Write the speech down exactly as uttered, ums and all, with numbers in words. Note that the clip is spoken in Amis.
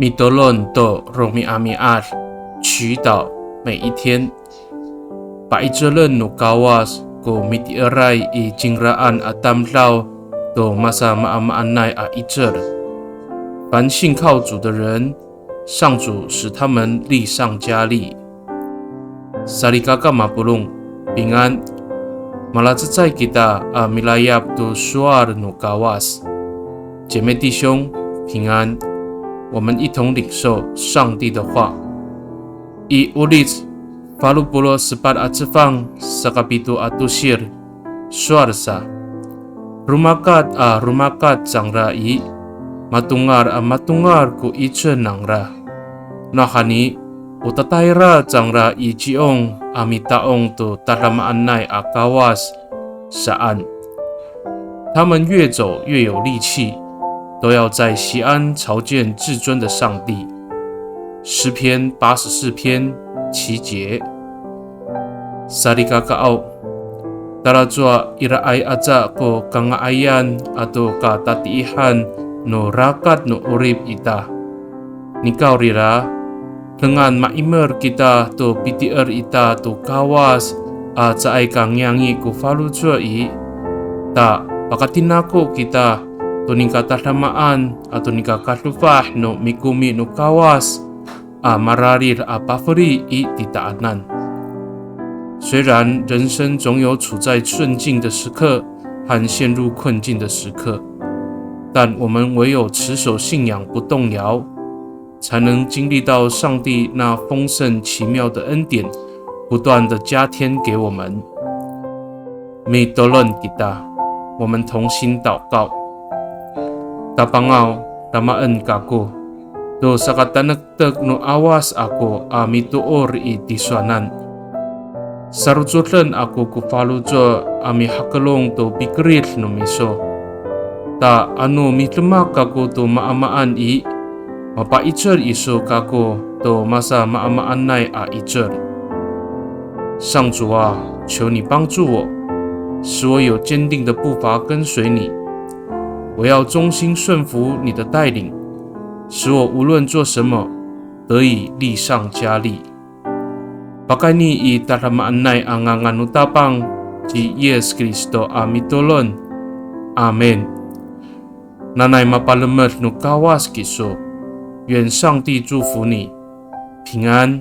Mitolon to romi'ami'ad, 祈祷每一天。Pa'icelen no Kawas ko mitieray i cingraan a tamdaw to masamaamaanay a 'icel. 凡信靠主的人，上主使他们力上加力。Salikaka mapolong, 平安。Malacecay kita a milayap to sowal no Kawas. 姐妹弟兄，平安。我们一同领受上帝的话。I Olic falo polo' sepat a cefang sakapito a tosir, sowal sa, romakat a romakat cangra i, matongal a matongal ko 'icel nangra. Nawhani, o tatayra cangra i Ci'ong a mita'ong to tadamaanay a Kawas, saan. 他们越走越有力气，都要在锡安朝见至尊的上帝。诗篇八十四篇七节。Salikakaaw, talacowa iraay aca ko kanga'ayan ato katatiihan no rakat no 'orip ita. Nikawrira, dengan ma'imer kita to pitier ita to Kawas a caay ka ngiyangi ko faloco' i, ta pakatinako kita to nika tadamaan ato nika kadofah no mikomi no Kawas a mararid a pafeli i titaanan. 虽然人生总有处在顺境的时刻和陷入困境的时刻，但我们唯有持守信仰不动摇，才能经历到上帝那丰盛奇妙的恩典不断地加添给我们。Mitolon kita, 我们同心祷告。Tapangaw, damaen kako to sakatanektek no 'awas ako a mitoor i tisowanan. Sarocoden ako ko faloco' a mihakelong to pikerid no miso. Ta ano midemak kako to maamaan i, mapa'icel iso kako to masamaamaanay a 'icel. 上主啊，求你帮助我，使我有坚定的步伐跟随你。我要忠心顺服你的带领，使我无论做什么，得以力上加力。Pakayni i tadamaanay a ngangan no Tapang ci Yis Kristo a mitolon. Amin. Nanay mapalemed no Kawas kiso. 愿上帝祝福你，平安。